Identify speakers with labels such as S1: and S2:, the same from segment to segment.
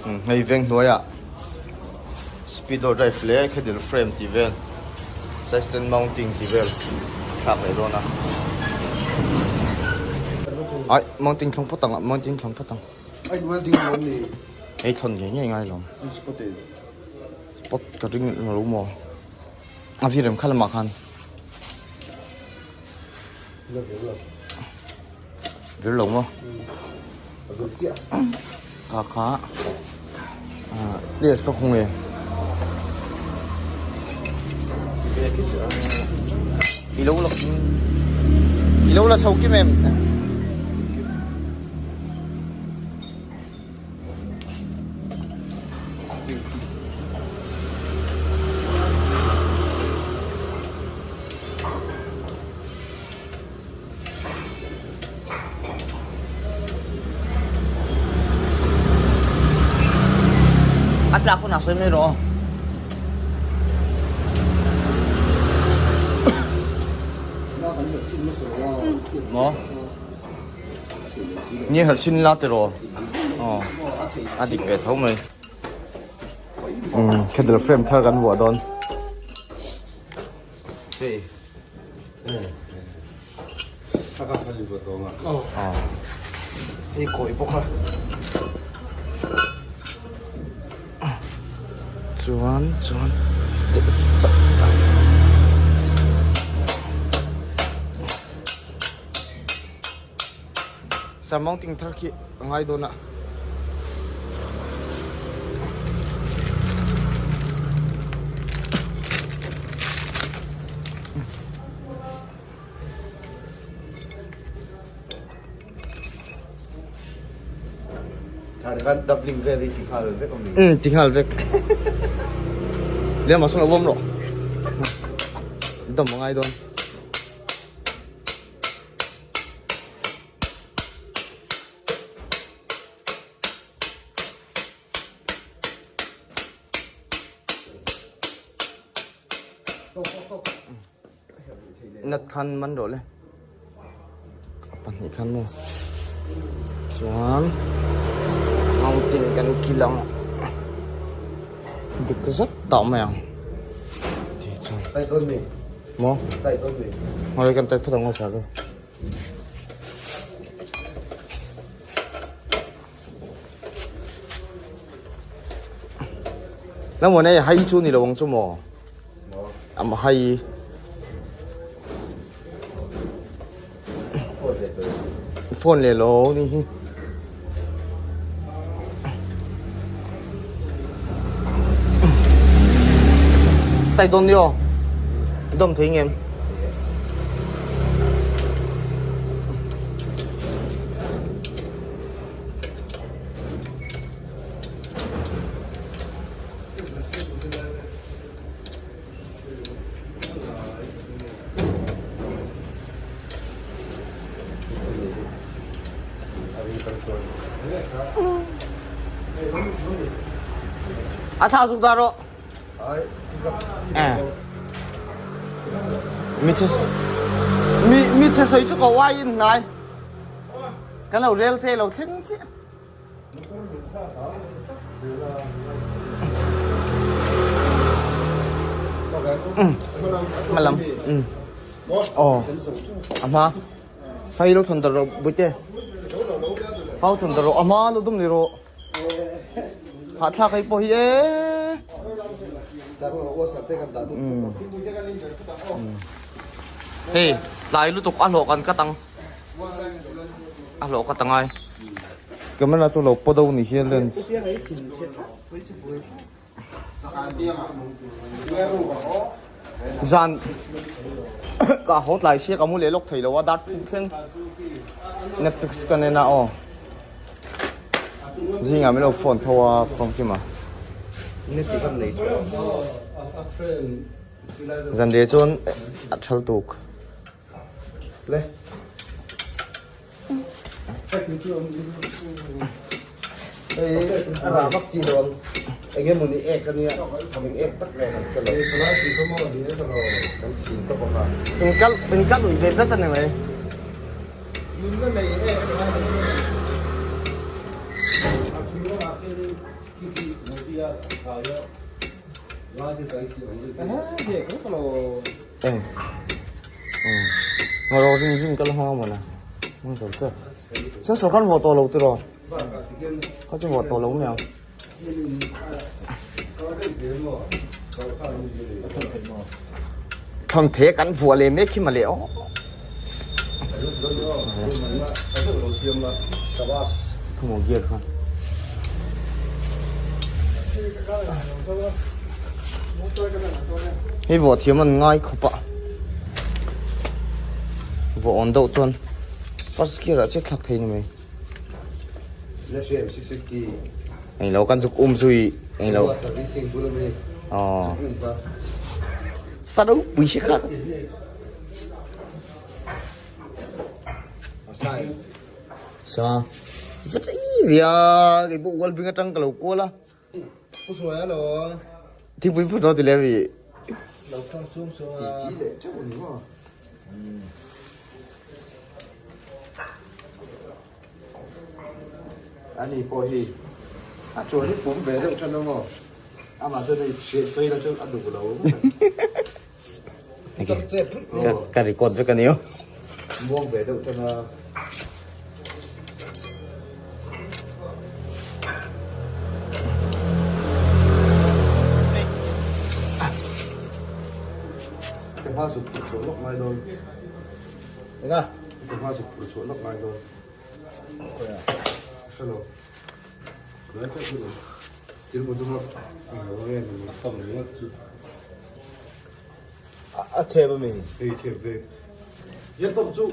S1: Hei veng hnuaiah speedo drive leh khedil frame tih vel side mounting tih vel thlak leh dawn a ai mounting thlawng phawt ang mounting thlawng phawt ang hei thlawn ngei ngei ngai lo spot ka ring lo maw a vir em kha lamah khan vir lo maw kha kha players ka khung e i lo la i lo la chho kim em A tlak hunah sawi mai rawh aw. Maw? Ni herh chin la tiraw? Aw a dik ve tho mai. Umm candle frame thar kan vuah dawn. Hei. Hei kawi bawk a. Chuan chuan Sam mounting thar khi a ngai dawn a.
S2: Thar khan doubling vel hi ti nghal vek awm ni.
S1: Um ti nghal vek. Lema sawn a uam rawh. Dam a ngai dawn. Nat khan man rawh le a pahnih khan maw chuan mountain kan kil ang dik zet tah mai ang maw hei kan type phawt ang aw chak e. Nang maw nei hai chu ni lo ang chu maw am hai phone le lo ni hi tay don đi ô dom thấy anh em A thla zuk dah rawh. Eh. Mi che mi mi che soi chu ko wai in nai. Kan lo rel che lo thleng chiah. Hmalam aw a hma hei lo thawn dar rawh buite hau thawn dar rawh a hma lo dum ni rawh hahthlak hei pawh hi e hei tlai lutuk a hlawh kan kat ang. A hlawh ka ta ngai. Camera chu lo pawt do ni hian lens. Zan ka haw tlai sia ka mu leh lawk thei lo a dar thum thleng Netflix ka nen a aw. Zingah min lo phone tho a Famkima. Zan reh chuan a thal tuk. Le.
S2: Hei a rah vak chi lo ang. Enge mawni ek ania eng ek tak nge kan hre lo. Kan chhin tawp ang a.
S1: In kal in kal ui ve vek ani mai.
S2: Nunna nei ek ani mai.
S1: Eng Ngaro ring ring ka la hmang a mawna hmang zo che sensor khan vuah tawh lo tiraw kha chu vuah tawh lo mai ang. Thawnthe kan vuah leh mek hi mawle aw. Khaw gear kha. Hei vuah thiam an ngai khawp a. Vuah awn deuh chuan first gear ah chiah thlak thei ni mai. Englo kan zuk um zui englo. Aw. Sa ropui si kha. Sa. Zat ei via kei pawh wall bing atang ka lo kual a.
S2: Pu Hruaia lo.
S1: Thingpui phut lo ti leh mi.
S2: Lo thang sum sum a. Ti leh teuh ni maw. Ani pawh hi a chuan hi fum ve deuh than maw. Amah chuan hei hriat sawi la chuan a duh lo.
S1: Ka record vek a ni aw.
S2: Muang ve deuh than a. Ka hma zuk phur chhuah lawk ngai dawn. Enga? Ka hma zuk phur chhuah lawk ngai dawn. Khawiah? Hre lo. Thil hmu duma englo nge ni a kam ringawt chu.
S1: A thep a mi?
S2: Hei thep ve. Hian pump chu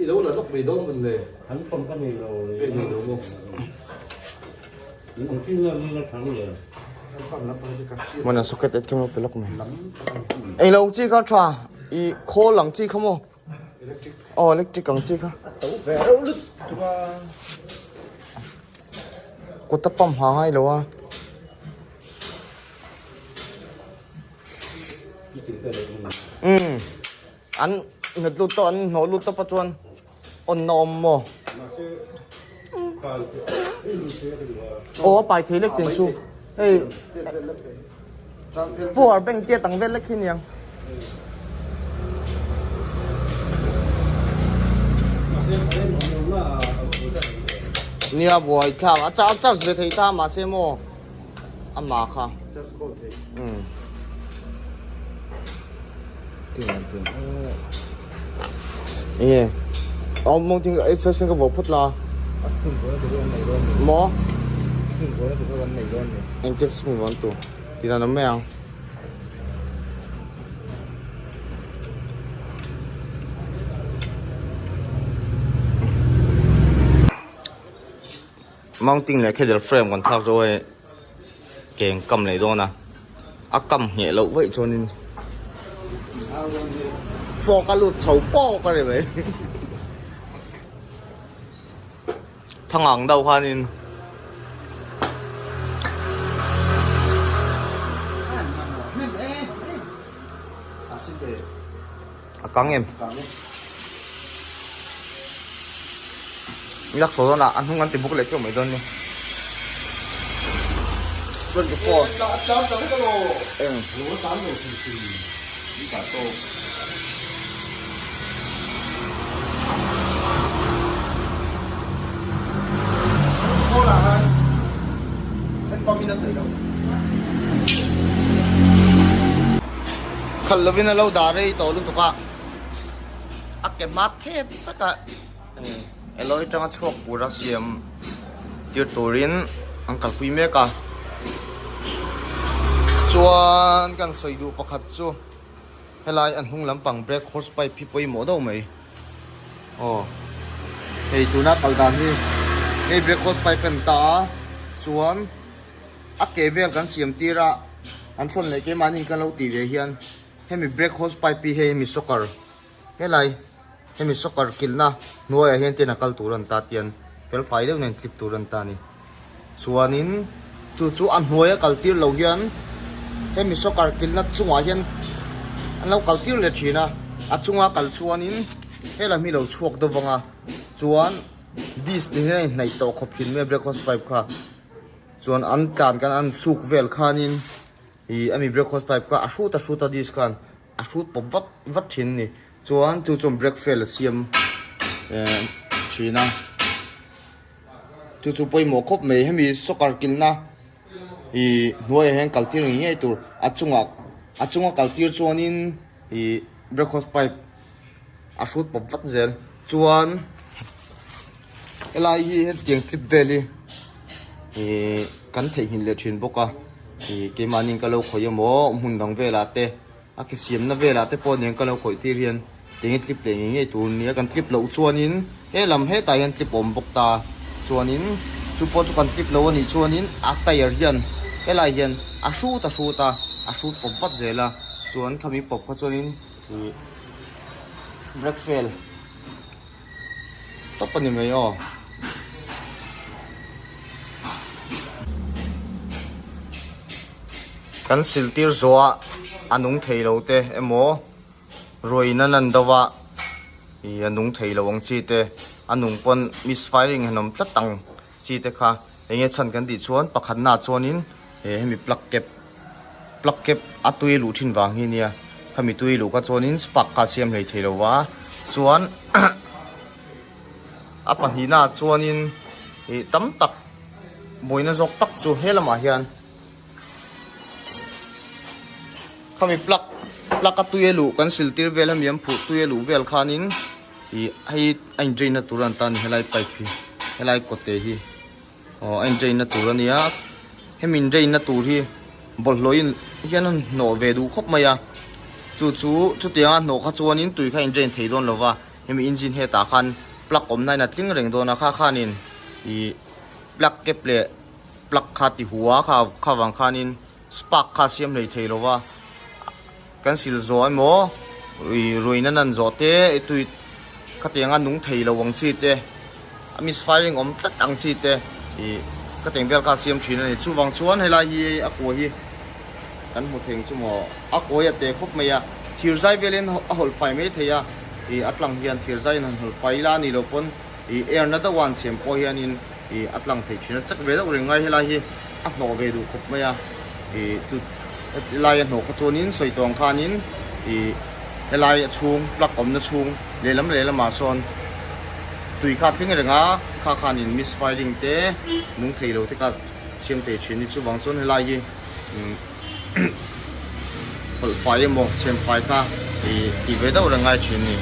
S2: i lo la lawk mai dawn mawn le?
S3: An pump a nei lo.
S2: Hei nei lo maw?
S3: Ang chin nge ni la thang le?
S2: An pump lampang chu ka hriat.
S1: Mana socket et kemo pe lawk mai. Englo chi kha tha i khawl ang chi kha maw?
S2: Electric.
S1: Aw electric ang chi kha.
S2: A to ve reuh lut tuk a.
S1: Kut a pump ha ngai lo a. Umm an nghet lut tawh an hnawh lut tawp a chuan on na awm maw? Aw a pai thei lek tih chu hei power bank te a tang vel lek hi aniang. Nia buai thlak a charge ve thei ta mahse maw ama kha. Umm enge aw mawng thing ei first ka vawk phawt la maw engtia spoon vawn tur tih dan awm mai ang. Mounting leh khedel frame kan thlak zo hei keng kam leh dawn a a kam ngheh loh vaih chuanin fork a lut chho pawk a ri mai thangang deuh khanin A kang em? Lak chho dawn a, a hnung an ti buk leh teuh mai dawn ni. 24. Eng. Khalh lovin a lo dah rei tawh lutuk a, a ke hma thep vek a alloy atanga chhuak tura siam tir turin an kalpui mek a, chuan kan sawi duh pakhat chu helai a hnung lampang brake hose pipe hi pawimawh deuh mai aw hei tuna kal dan hi hei brake hose pipe a ni ta a chuan. A ke vel kan siam tir a, an thlawn leh keimahni kan lo tih ve hian hemi brake hose pipe hi hei hemi soccer helai hemi soccer kilhna hnuaiah hian ten a kal tur a ni ta tian fel fai deuh nen tlip tur a ni ta a ni. Chuanin chu chu a hnuaia kal tir lo hian hemi soccer kilhna chungah hian an lo kal tir leh thin a, a chunga kal chuanin helam hi lo chhuak deuh vang a, chuan disc ni hian a inhnaih tawh khawp thin mai a brake hose pipe kha. Chuan an tlan kan an suk vel khanin ih ami brake hose pipe kha a hrut a hrut a disc khan a hrut pawp vat vat thin a ni. Chuan chu chuan brake fail a siam eh thin a. Chu chu pawimawh khawp mai hemi soccer kilhna ih hnuaiah hian kal tir ngei ngei tur a chungah a chunga kal tir chuanin ih brake hose pipe a hrut pawp vat zel chuan helai hi hetiang clip vel hi ih kan theihnghilh leh thin bawk a ih keimahni ka lo khawih emaw hmun dang velah te a ke siamna velah te pawh nen ka lo khawih tir hian enge clip leh ngei ngei tur nia kan clip loh chuanin he lam hetah hian clip a awm bawk ta chuanin chu pawh chu kan clip lo anih chuanin a tyre hian helai hian a hrut a hrut a a hrut pawp vat zel a chuan khami pawp kha chuanin ih brake fail tawp a ni mai aw. Kan siltir zawh a a nung thei lo te emaw ruain a lan deuh a ih a nung thei lo ang chi te a nung pawn misfiring han awm tlat ang chi te kha eng nge chhan kan tih chuan pakhat naah chuanin he hemi plug cap plug cap a tui luh thin vang hi nia khami tui luh kha chuanin spark kha a siam hlei thei lo va chuan a pahnihnaah chuanin ih tam tak buaina zawk tak chu he lamah hian khami plug plug a tui a luh kan sil tir vel hemi an phuh tui a luh vel khanin ih hei a in drain na tur a ni ta a ni helai pipe hi helai kawte hi aw a in drain na tur a nia hemi in drain na tur hi bawlhhlawh in hian a hnawh ve duh khawp mai a chu chu chutiang a hnawh kha chuanin tui kha a in drain thei dawn lo va hemi engine hetah khan plug awm na in a tling reng dawn a kha khanin ih plug cap leh plug kha ti hua kha kha vang khanin spark kha a siam hlei thei lo va kan sil zawh emaw ih ruihna nan zawh te tui khatiang a nung thei lo ang chi te a misfiring awm tlat ang chi te ih khatiang vel kha a siam thin a ni chuvang chuan helai hi a kawi hi kan hmu thei ang chu maw a kawi a te khawp mai a thir zai velin a hawlh fai mai thei a ih a tlang hian thir zaiin han hawlh fai ila a nih loh pawn ih air na deuh a an chhem pawh hianin ih a tlang theih thin a chak ve deuh reng ngai helai hi a hnawh ve duh khawp mai a ih chu helai a hnawh kha chuanin sawi tawh ang khanin ih helai a chhung plug awmna chhung lehlam lehlamah sawn tui kha a thleng reng a kha khanin misfiring te nung thei lo te kha siam thei thin a ni chuvang chuan helai hi hawlh fai emaw chhem fai kha ih tih ve deuh reng ngai thin a ni.